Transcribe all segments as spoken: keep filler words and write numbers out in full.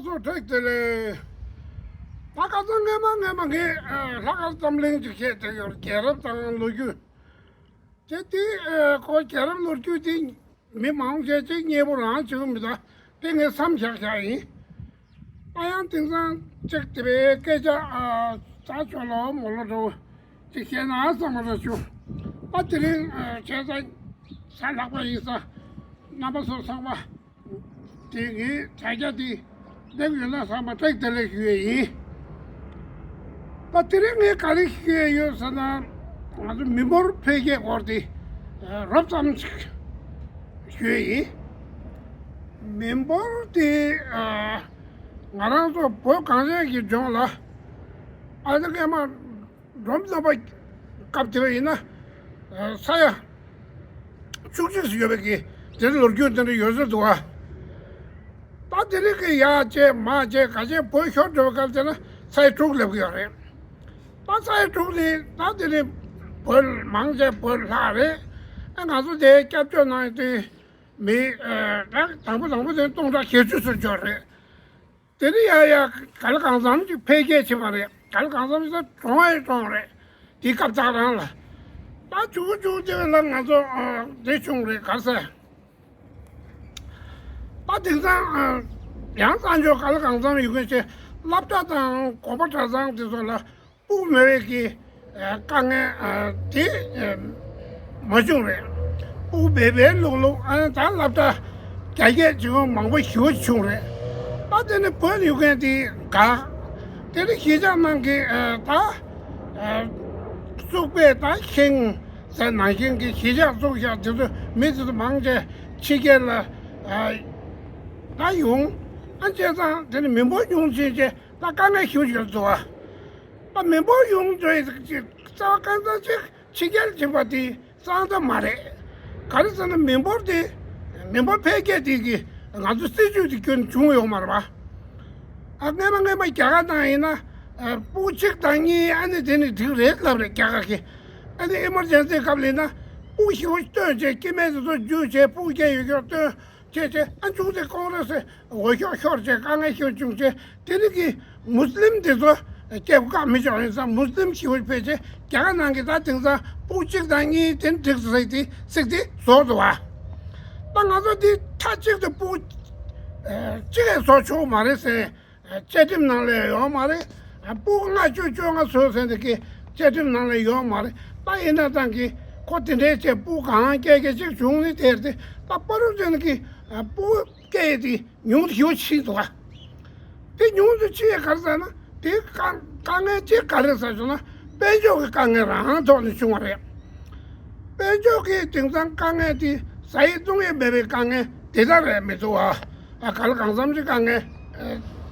སོ་ཁྲེག་དེ་ལས། ད་ཁ་སང་སྔས་མ་སྔས་མ་ངས་ཨ་ལྷག་དཀར་རྩོམ་གླེང་ཅིག་བཤད་བསྡད་ཡོད། རྒྱལ་རབས་དང་ལོ་རྒྱུས། དེ་དེ་ཨ་ཁོ་རྒྱལ་རབས་ལོ་རྒྱུས་དེ་མི་མང་ཆེ་ཅིག་མཉེས་པོ་རང་བྱེད་ཀྱི་མི་འདུག་དེ་ངས་བསམ་བཞག་བཞག་ཡིན། ཨ་ཡང་དེང་སང་ཅིག་དེ་བའི་སྐད་ཆ་ཨ་ད་ཆོ་ལོ་མོ་ལོ་འགྲོ་ཅིག་བཤད་ན་བསམ་པ་ར་བྱུང་། ད་དེ་རིང་ཨ་བྱས་ཙང་ས་ལྷག་པ་ཡིན་ས་རྣམ་པ་ཚོ་ཚང་མ། དེ་ངའི་དྲ་རྒྱ་དེ་འདེབས་ཡོད་ན་བསམ་པ་ཁྲེག་དེ་ལས་ཞུ་ཡས་ཡིན། ད་དེ་རིང་ངས་ག་རེ་ཞུ་ཡས་ཡོད་ཟེར་ན། ང་ཚོ་མི་འབོར་འཕེལ་རྒྱས་སྐོར་དེ་རོབ་ཙམ་ཞིག་ཞུ་ཡས་ཡིན། མི་འབོར་དེ་ང་རང་ཚོ་བོད་གངས་ཅན་གྱི་ལྗོངས་ལ་ཨ་ནི་སྔས་མ། འབྲོམ་རྣམ་པ་སྐབས་དེར་ཡིན་ན་ས་ཡ་བཅུ་གཅིག་ཙམ་ཡོད་པའི་གི་དེ་ལོ་རྒྱུས་དེ་འདྲ་ཡོད་ཟེར་འདུག་ཨ། ད་དེ་རིང་གི་ཡར་བྱས་མར་བྱས་ག་བྱས་བོད་ཤོར་འགྲོ་བའི་སྐབས་དེ་ན་ས་ཡ་དྲུག་སླེབས་ཀྱི་ཡོད་རེད། ད་ས་ཡ་དྲུག་ནི་ད་དེ་རིང་བོད་མང་ཆེ་བོད་ལྷག་རེད། ཨ་ང་ཚོ་དེ་སྐྱབས་བཅོལ་གནང་དུས་མི་ད་དང་པོ་དང་པོ་དེ་སྟོང་ཕྲག་བརྒྱད་ཅུ་ཙམ་འབྱོར་རེད། དེ་ནི་ཡ་ཡ་ག་ལ་གང་འཚམ་ཅིག་འཕེལ་རྒྱས་ཕྱིན་པ་རེད། ག་ལ་གང་འཚམ་ཞིག་གྲོངས་ཡ་གྲོངས་རེད། དེ་སྐབས་ཐག་རང་ལ། ད་བྱུང་བྱུང་དེ་བས་ལ་ང་ཚོ་འདི་བྱུང་རེད་ག་ཟེར། ད་དེང་སང་ཡང་གསར་འགྱུར་ག་ལ་གང་འཚམ་ཡོད་མཁན་ཞིག་སློབ་གྲྭ་དང་དགོན་པ་གྲྭ་ཚང་དེ་ཚོ་ལ། སྤུ་མེད་པའི་གི་དཀའ་ངལ་དེ་མ་བྱུང་རེད། སྤུ་བེ་བེ་ལུག་ལུག་ཨ་ནི་ད་སློབ་གྲྭ་རྒྱ་སྐྱེད་བྱེད་ཡོང་མང་པོ་ཞེ་པོ་བྱུང་རེད། ད་དེ་ནི་བོད་ཡུལ་མཁན་དེ་དགའ། དེ་ནི་གཞིས་ཆགས་ནང་གི་ད་བཙུགས་པའི་ད་ཤིང་ཟེར་ནང་བཞིན་གྱི་གཞིས་ཆགས་བཙུགས་བཞག་དེ་ཚོ་མི་དེ་ཚོ་མང་ཆེ་ཕྱི་རྒྱལ་ལ་ད་ཡོང་ཨ་བྱས་ཙང་དེ་ནི་མི་འབོར་ཉུང་ཕྱིན་ཆད་ད་དཀའ་ངལ་ཞེ་པོ་ཞིག་འདུག་ཨ། ད་མི་འབོར་ཡོང་འགྲོ་ཡི་ཅིག་རྩ་བ་གང་ཙམ་ཅིག་ཕྱི་རྒྱལ་ཕྱིན་པ་དེ་གཙང་ཙམ་མ་རེད། ག་རེ་ཟེར་ན་མི་འབོར་དེ་མི་འབོར་འཕེལ་རྒྱས་དེ་གི་ང་ཚོ་སྲིད་ཇུས་དེ་སྐྱོན་བྱུང་ཡོད་མ་རེད་པ། ཨ་སྔས་མ་སྔས་མ་རྒྱ་གར་ནང་ཡིན་ན་ཨ་སྤུ་གཅིག་དང་གཉིས་ཨ་ནི་དེ་ནི་འགྲིག་རེད་ལབ་རེད་རྒྱ་གར་གི། ཨ་ནི་ཨི་མར་ཇེན་སི་སྐབས་ལ་ཡིན་ན་སྤུ་ཞེ་པོ་བཏོན་བྱས་སྐྱེ་དམན་དེ་ཚོ་རྒྱུགས་བྱས་སྤུ་སྐྱེས་ཡོད་ཀྱང་བཏོན། བྱས་བྱས་ཨ་མཇུག་དེ་ཀོང་རེ་སི་འོས་ཤོག་ཤོར་བྱས་དཀའ་ངལ་ཞེ་པོ་བྱུང་བྱས་དེ་ནི་གི་མུ་སི་ལིམ་དེ་ཚོ་སྐྱེ་བ་བཀག་མི་ཆོག་ཡིན་ཙང་མུ་སི་ལིམ་ཞེ་པོ་ཕེབས་བྱས་རྒྱ་གར་ནང་གི་ད་དེང་སང་སྤུ་གཅིག་དང་གཉིས་དེ་འགྲིག་ཟེར་དེ་ཚིག་དེ་བཟོ་འདུག་བ། ད་ང་ཚོ་འདི་མཐའ་གཅིག་ཏུ་སྤུ་གཅིག་ཡང་བཟོ་ཆོག་མ་རེད་ཟེར། བཅའ་ཁྲིམས་ནང་ལ་ཡོད་མ་རེད། སྤུ་ལྔ་བཅུ་བཅོ་ལྔ་བཟོས་ཟེར་འདི་གི་བཅའ་ཁྲིམས་ནང་ལ་ཡོད་མ་རེད། ད་ཡིན་ན་ཙང་གི་ཁོ་དེ་འདྲའི་བྱས་སྤུ་གང་སྐྱེ་སྐྱེ་ཅིག་བྱུང་ནི་དེར་དེ་ད་པ་རུ་ཅན་གི་སྤུ་སྐྱེ་དེ་ཉུང་དུ་ཞེ་པོ་ཕྱིན་འདུག་ག་དེ་ཉུང་དུ་ཕྱིན་ཡས་ག་རེ་ཟེར་ན་དེ་དཀའ་དཀའ་ངལ་ཅིག་ག་རེ་ཟེར་བྱུང་ན་དཔལ་འབྱོར་གི་དཀའ་ངལ་རང་ཐོག་ནས་བྱུང་བ་རེད། དཔལ་འབྱོར་གྱི་དེང་སང་དཀའ་ངལ་དེ་ཟ་ཡས་བཏུང་ཡས་མེད་པའི་དཀའ་ངལ་དེ་ལྟར་རེད་མི་འདུག་ཨ། ཨ་ག་ལ་གང་འཚམ་ཅིག་དཀའ་ངལ་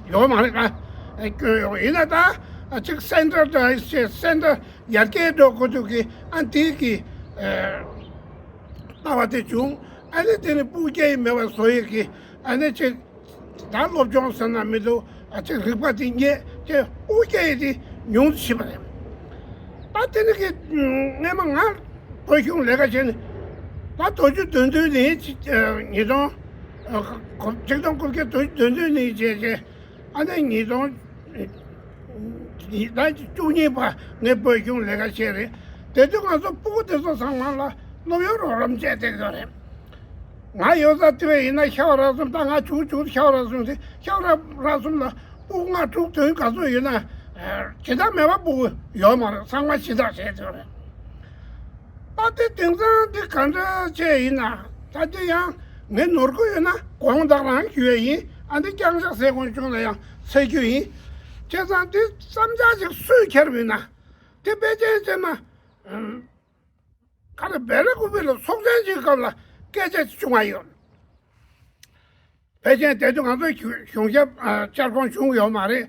ཡོད་མ་རེད་ཨ། སྐྱོན་ཡོད་ཡིན་ན་ད་ཅིག་སེན་ཊར་ཌའི་ཛི་བྱས་སེན་ཊར་ཡར་རྒྱས་འགྲོ་དགོས་དུས་ཀྱི་ཨ་འདི་གི་ལྟ་བ་དེ་བྱུང་། ཨ་ནི་དེ་ནི་སྤུ་སྐྱེ་ཡས་མེད་པ་བཟོ་ཡས་ཀྱི་ཨ་ནི་ཅིག་ད་སློབ་སྦྱོང་ཟེར་ན་མི་འདུག་ཨ་ཅིག་རིག་པ་དེ་རྙེད་ཅེས་དབུ་སྐྱེ་ཡི་དེ་ཉུང་དུ་ཕྱིན་པ་རེད། ད་དེ་ནི་གི་སྔས་མ་ང་བོད་གཞུང་ལས་ཀ་བྱས་ནས་ད་དུས་རྒྱུན་དོན་བདུན་ནས་ཉིས་སྟོང་ཆིག་སྟོང་དགུ་བརྒྱ་དུས་རྒྱུན་དོན་བདུན་ནས་བྱས་རྗེས་ཨ་ནི་ཉིས་སྟོང་ད་བཅུ་གཉིས་པ་ངས་བོད་གཞུང་ལས་ཀ་བྱས་རེད། དེ་དུས་ང་ཚོ་སྤུ་གུ་དེ་ཚོ་ཚང་མ་ལ་སློབ་ཡོན་རོགས་རམ་བྱས་བསྡད་ཡོད་རེད། ང་ཡོད་ས་དེ་བས་ཡིན་ན་ཤ་བ་ར་གསུམ་ད་ང་ཆུང་ཆུང་ཤ་བ་ར་གསུམ་དེ་ཤ་བ་ར་ར་གསུམ་ལ་སྤུ་ལྔ་དྲུག་བདུན་ག་ཚོད་ཡོད་ན་ཇི་ལྟར་མེད་པ་སྤུ་གུ་ཡོད་མ་རེད། ཚང་མ་ཞི་དྲག་བྱས་ཡོད་རེད། ད་དེ་དེང་སང་དེ་ག་འདྲ་བྱས་ཡིན་ན་ད་དེ་ཡང་ངས་ནོར་གི་ཡོད་ན་དགོངས་དག་རང་ཞུ་ཡས་ཡིན། ཨ་འདི་རྐྱང་ཕྱག་ཟས་གོང་བྱུང་ལ་ཡང་འཚལ་རྒྱུ་ཡིན། བྱས་ཙང་དེ་བསམ་འཆར་ཅིག་སུས་འཁྱེར་བ་ཡིན་ན་དེ་དཔེ་ཅན་བྱས་ན། ག་རེ་སྦེ་ར་ཀུ་པི་ལ་ཚོགས་ཆེན་གྱི་སྐབས་ལ་སྐད་ཆ་བྱུང་བ་ཡོད། ཕལ་ཆེར་དེ་དུས་ང་ཚོ་གཞུང་གཞུང་ཞབས་བཅར་ཁོང་བྱུང་ཡོད་མ་རེད།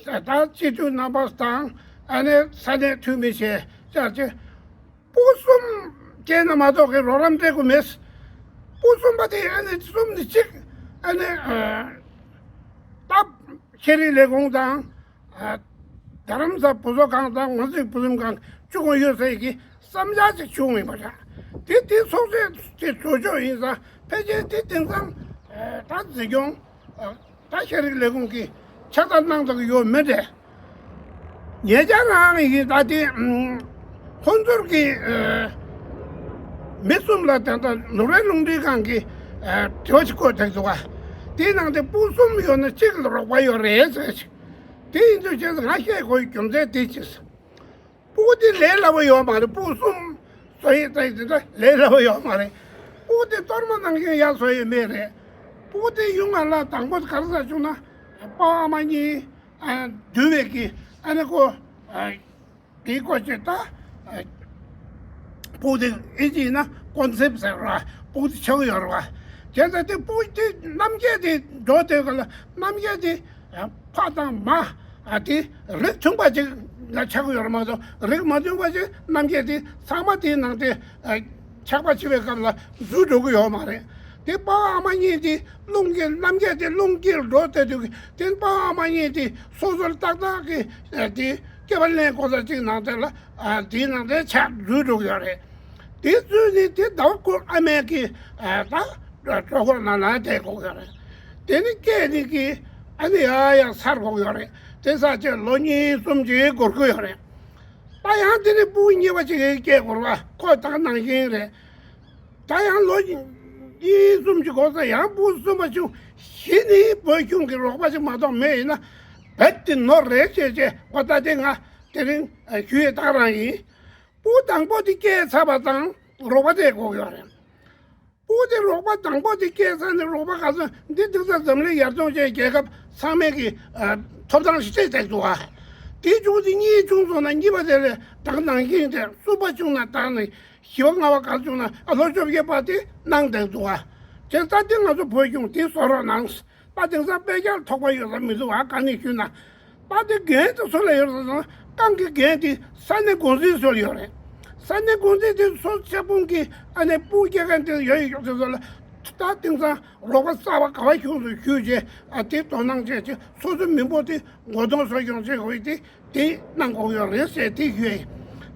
ད་སྤྱི་འཐུས་རྣམ་པ་དང་ཨ་ནེ་ས་གནས་འཐུས་མི་བྱས་བཅར་ཆེ་སྤུ་གསུམ་བྱས་ན་མ་གཏོགས་ཀྱི་རོགས་རམ་སྤྲད་དགོས་མེད། སྤུ་གསུམ་པ་དེ་ཨ་ནེ་གསུམ་ནི་གཅིག་ཨ་ནེ་ད་ཤེས་རིག་ལས་ཁུངས་དང་། རྡ་རམ་ས་བུ་གསོ་ཁང་དང་ངོ་ཚིག་བུ་ལོན་ཁང་བཅུ་གང་ཡོད་ཟེར་གྱི་བསམ་འཆར་ཅིག་བྱུང་ཡིན་པ་འདྲ། དེ་དེ་ཚོགས་ཆེན་དེ་གྲོས་ཆོད་ཡིན་ཙང་ཕལ་ཆེར་དེ་དེང་སང་ད་འཛིན་སྐྱོང་ ད་ཤེས་རིག་ལས་ཁུངས་ཀྱིས་ཕྱག་བསྟར་གནང་ཐུབ་ཀྱི་ཡོད་མེད་རེད། ཉེ་ཆར་རང་ཡིན་ད་དེ་ཁོང་ཚོར་གྱི་མི་གསུམ་ལ་ད་ལྟ་ནོར་ཝེ་རླུང་འཕྲིན་ཁང་གིས་དྲི་བ་ཞིག་བཀོད་བསྡད་འདུག་ག་དེའི་ནང་དེ་སྤུན་གསུམ་ཡོད་ན་གཅིག་ལ་རོགས་པ་ཡོད་རེད་ཟེར་ཞིག་དེ་ཡིན་དུས་ཁྱེད་ཚོ་ང་བཤད་དགོས་རྒྱུ་མཚན་དེ་ཅིག་སྤུ་གུ་དེ་ལས་སླ་པོ་ཡོད་མ་རེད། སྤུ་གུ་གསུམ་བཟོ་ཡི་ད་ཡི་དེ་འདྲ་ལས་སླ་པོ་ཡོད་མ་རེད། སྤུ་གུ་དེ་གཏོར་མ་ནང་བཞིན་ཡར་བཟོ་ཡི་མེད་རེད། སྤུ་གུ་དེ་ཡུལ་ལྔ་ལ་དང་པོ་ག་རེ་ཟ་བྱུང་ན་པ་ཕ་མ་གཉིས་འདུས་པའི་གི་ཨ་ནི་ཀོ་དེའི་ཀོ་ཅེ་ད་སྤུ་གུ་དེ་ཨིན་ཇི་ཡིན་ན་ཀོན་སེབ་ཟེར་བ་སྤུ་གུ་དེ་ཆགས་ཡོད་རེད་བ། བྱས་ཙང་དེ་སྤུ་གུ་དེ་རྣམ་རྒྱལ་དེ་འགྲོ་དེ་ག་ལ་རྣམ་རྒྱལ་དེ། ཕ་དང་མ་ཨ་དེ་རིགས་མཐུན་པ་ཅིག་ལ་ཆགས་ཡོད་རེད་མ་གཏོགས་རིགས་མ་མཐུན་པ་ཅིག་རྣམ་རྒྱལ་དེ་ཚང་མ་དེའི་ནང་དེ་ཆགས་པ་བྱེད་པའི་སྐབས་ལ་འཛུལ་འགྲོ་གི་ཡོད་མ་རེད། དེ་པ་ཕ་མ་གཉིས་དེ་རླུང་འཁྱེར་རྣམ་རྒྱལ་དེ་རླུང་འཁྱེར་འགྲོ་བསྡད་དུས་དེ་པ་ཕ་མ་གཉིས་དེ་སོ་སོར་ཏག་ཏག་གི་དེ་སྐྱེ་བ་ལེན་དགོས་ས་ཅིག་ནང་དེ་ལ་དེའི་ནང་དེ་ཆགས་འཛུལ་འགྲོ་གི་ཡོད་རེད། དེ་ཚོས་ནི་དེ་ཟླ་བ་དགུ་ཨ་མའི་གི་ད་གྲོད་ཁོག་ནང་ལ་བསྡད་དགོས་ཡོད་རེད། དེ་ནི་སྐྱེས་ནི་གི་ཨ་ནི་ཡ་ཡ་ཚར་དགོས་ཡོད་རེད། དེ་ཚར་རྗེས་ལོ་གཉིས་གསུམ་ཅིག་འགོར་གི་ཡོད་རེད། ད་ཡང་དེ་ནི་སྤུ་གུ་གཉིས་པ་ཅིག་སྐྱེས་དགོས་རེད་བ། ཁོ་ད་ནང་བཞིན་རེད། ད་ཡང་ལོ་གཉིས་གསུམ་ཅིག་འགོར་ཙང་ཡང་སྤུ་གུ་གསུམ་པ་བྱུང་། གཞི་ནི་བོད་གཞུང་གི་རོགས་པ་ཅིག་མ་གཏོགས་མེད། ཡིན་ན་རྦད་དེ་ནོར་རེད་ཅེས་བྱས་འོ་ད་དེ་ང་དེ་རིང་ཞུ་ཡས་ད་ག་རང་ཡིན། སྤུ་གུ་དང་པོ་དེ་སྐྱེས་ཚར་བ་དང་རོགས་པ་སྤྲད་དགོས་ཡོད་རེད། སྤུ་གུ་དེ་རོགས་པ་དང་པོ་དེ་སྐྱེས་ཚར་ནས་རོགས་པ་ག་ཚོད་འདི་ཏིག་ཙམ་འཛམ་གླིང་ཡར་ཐོན་ཅན་རྒྱལ་ཁབ་ཚང་མས་ཀྱི་ཐོབ་ཐང་ཞིག་སྤྲད་བསྡད་འདུག་ཨ། དེ་བྱུང་དེ་གཉིས་བྱུང་སོང་ན་གཉིས་པ་དེ་ལས་ད་ག་ནང་བཞིན་དེ་གསུམ་པ་བྱུང་ན་ད་ནི་བཞི་པ་ལྔ་པ་ག་ཚོད་བྱུང་ན་ཨ་ལོ་བཅོ་བརྒྱད་པ་དེ་གནང་བསྡད་འདུག་ཨ། བྱས་ད་དེ་ང་ཚོ་བོད་གཞུང་དེ་བཟོ་རོགས་གནང་། ད་དེང་སང་དཔེ་ཆར་ཐོགས་པ་ཡོད་ས་མི་འདུག་ཨ། ག་ནས་ཞུས་ན། ད་དེ་འགན་དེ་སུ་ལ་ཡོད་རེད་ཟེར་ན་རྐང་གི་འགན་དེ་ས་གནས་འགོ་འཛིན་ཚོ་ལ་ཡོད་རེད། ས་གནས་འགོ་འཛིན་དེ་ཚོ་ཆེ་དཔོན་གྱི་ཨ་ནེ་སྤུ་གུ་སྐྱེ་མཁན་དེ་ཡོད་ཡོད་དེ་ཚོ་ལ་ད་དེང་སང་རོགས་པ་གསར་པ་ག་བ་བྱུང་སོང་ཞུས་རྗེས་ཨ་དེ་དོ་སྣང་བྱས་ཏེ་སོ་སོའི་མི་འབོར་དེ་མགོ་གཏོང་བཟོ་སྐྱོང་བྱེད་དགོས་དེ་དེ་གནང་དགོས་ཡོད་རེད་ཟེར་དེ་ཞུས་ཡིན།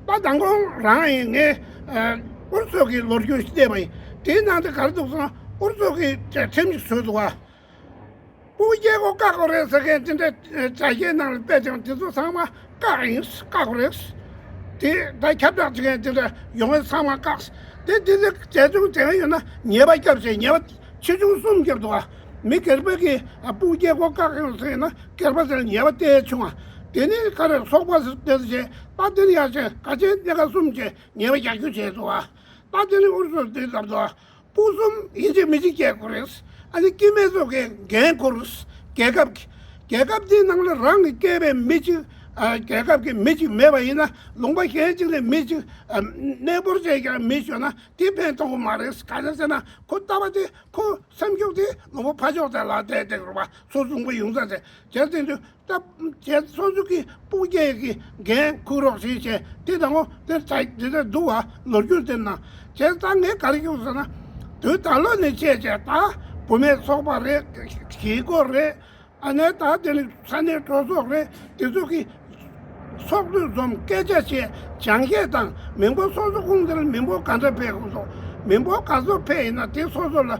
ད་མདང་དགོང་རང་ཡིན་ངས་ཨུ་རུ་སུ་གི་ལོ་རྒྱུས་ཤིག་བལྟས་པ་ཡིན། དེའི་ནང་དུ་ག་རེ་འདུག་ཟེར་ན་ཨུ་རུ་སུ་གི་ཁྲིམས་ཤིག་བཟོས་འདུག་ག་སྤུ་གུ་སྐྱེ་སྒོ་བཀག་དགོས་རེད་ཟེར་མཁན་དེ་འདྲ་བྱ་བྱེད་ནང་ལ་སྤེལ་ཀྱང་དེ་ཚོ་ཚང་མ་བཀག་ཡིན། བཀག་དགོས་རེད། དེ་ད་ཁྱབ་བསྒྲགས་བྱེད་མཁན་དེ་འདྲ་ཡོང་མཁན་ཚང་མ་བཀག་དེ་དེ་ཚོ་རྒྱལ་སྐྱོང་བྱེད་མཁན་ཡོད་ན་ཉེས་པ་བརྒྱབ་བྱས་ཉེས་པ་ཆེ་ཆུང་གསུམ་བརྒྱབ་འདུག་ག་མི་སྒེར་པ་གིས་སྤུ་གུ་སྐྱེ་སྒོ་བཀག་ཡོང་ཟེར་ན་སྒེར་པ་དེར་ཉེས་པ་སྤྲད་བྱུང་བ། དེ་ནི་ག་རེ་ཚོགས་པ་ཟེར་དེ་བྱས་ད་དེ་ནི་ཡར་བྱས་ག་ཆེན་སྣེ་ཁ་གསུམ་བྱས་ཉེས་པ་རྒྱག་རྒྱུ་བྱས་འདུག་ག་ད་དེ་ནི་ཨུ་རུ་སུར་དེ་ལབ་འདུག་ག་སྤུ་གསུམ་ཡིན་གཅིག་མིན་གཅིག་སྐྱེ་དགོས་རེད། ཨ་ནི་སྐྱེ་མེད་ཚོ་གིས་འགན་འཁུར། རྒྱལ་ཁབ་ཀྱི་རྒྱལ་ཁབ་དེའི་ནང་ལ་རང་གི་སྐྱེས་པའི་མི་གཅིག་ཨ་རྒྱལ་ཁབ་ཀྱི་མི་གཅིག་མེད་པ་ཡིན་ན་ལུང་པ་གཞན་གཅིག་ནས་མི་གཅིག་ཨ་གནས་སྤོར་བྱས་ཀྱང་མི་ཤོར་ན་དེ་ཕན་ཐོགས་ཀྱི་མ་རེད། ག་རེ་ཟེར་ན་ཁོ་ལྟ་བ་དེ་ཁོ་སེམས་ཤུགས་དེ་ལུང་པ་ཕར་ཕྱོགས་དེ་ལ་བསྡད་བསྡད་དགོས་པ་སོ་སོ་ལུང་པ་ཡོང་ས་དེ་བྱས་ཟིན་དུས། ད་བྱས་སོ་སོ་གི་སྤུ་གུ་སྐྱེ་ཡས་ཀྱི་འགན་འཁུར་རོགས་ཞེས་བྱས་དེ་དང་པོ་དེ་ད་དེ་འདྲ་འདུག་བ། ལོ་རྒྱུས་དེ་ན་བྱས་ད་ངས་ག་རེ་ཞུ་ཟེར་ན་དུས་ད་ལོ་ནས་བྱས་བྱས་ད་བུད་མེད་ཚོགས་པ་རེད། གཞིས་འཁོར་རེད། ཨ་ནེ་ད་དེ་ནི་ས་གནས་གྲོས་ཚོགས་རེད། དེ་ཚོ་གི་ཚོགས་འདུ་འཛོམས་སྐད་ཆ་བཤད་སྦྱང་བཤད་དང་མི་འབོར་སོ་སོ་ཁོངས་དེར་མི་འབོར་ག་འདྲ་སྤེལ་དགོས་འདུག་མི་འབོར་ག་ཚོད་སྤེལ་ཡིན་ན་དེ་སོ་སོ་ལ་ཨ་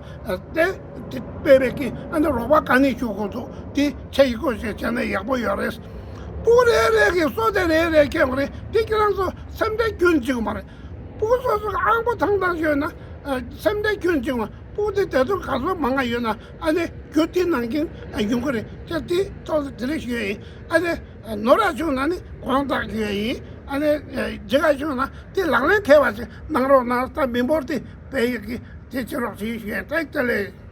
དེ་དེ་སྤེལ་བའི་གི་ཨ་ནི་རོགས་པ་ག་ནས་ཞུ་དགོས་འདུག་དེ་ཆ་ཡི་སྐོར་ཞིག་བྱས་ན་ཡག་པོ་ཡོད་རེད། སྤུ་གུ་རེ་རེ་གི་སོ་དེ་རེ་རེ་ཁྱེར་དགོས་རེད། དེ་ཁྱེད་རང་ཚོ་སེམས་ཁྲལ་ཁྱོན་གཅིག་མ་རེད། སྤུ་གུ་སོ་སོ་གི་ཨང་པོ་ཐང་ཐང་ཡོད་ན་ཨ་སེམས་ཁྲལ་ཁྱོན་གཅིག་མ་སྤུ་གུ་དེ་དེ་ཚོ་ག་ཚོད་མང་ང་ཡོད་ན་ཨ་ནི་རྒྱུ་དེ་ནང་བཞིན་ཡོང་གི་རེད། ཁྱེད་དེ་ཐོག་དེ་རེ་ཞུ་ཡ་ཡིན། ཨ་ནི་ནོར་བ་བྱུང་ན་ནི་དགོངས་དག་ཞུ་ཡ་ཡིན། ཨ་ནི་ཨ་ཇི་ག་བྱུང་ན་དེ་ལག་ལེན་འཁེལ་བ་ཞིག་གནང་རོགས་གནང་། ད་མི་འབོར་དེ་སྤེལ་ཡག་གི་དེ་བྱེད་རོགས་ཞེས་ཞུ་ཡ་ཡིན། བཀྲ་ཤིས་བདེ་ལེགས།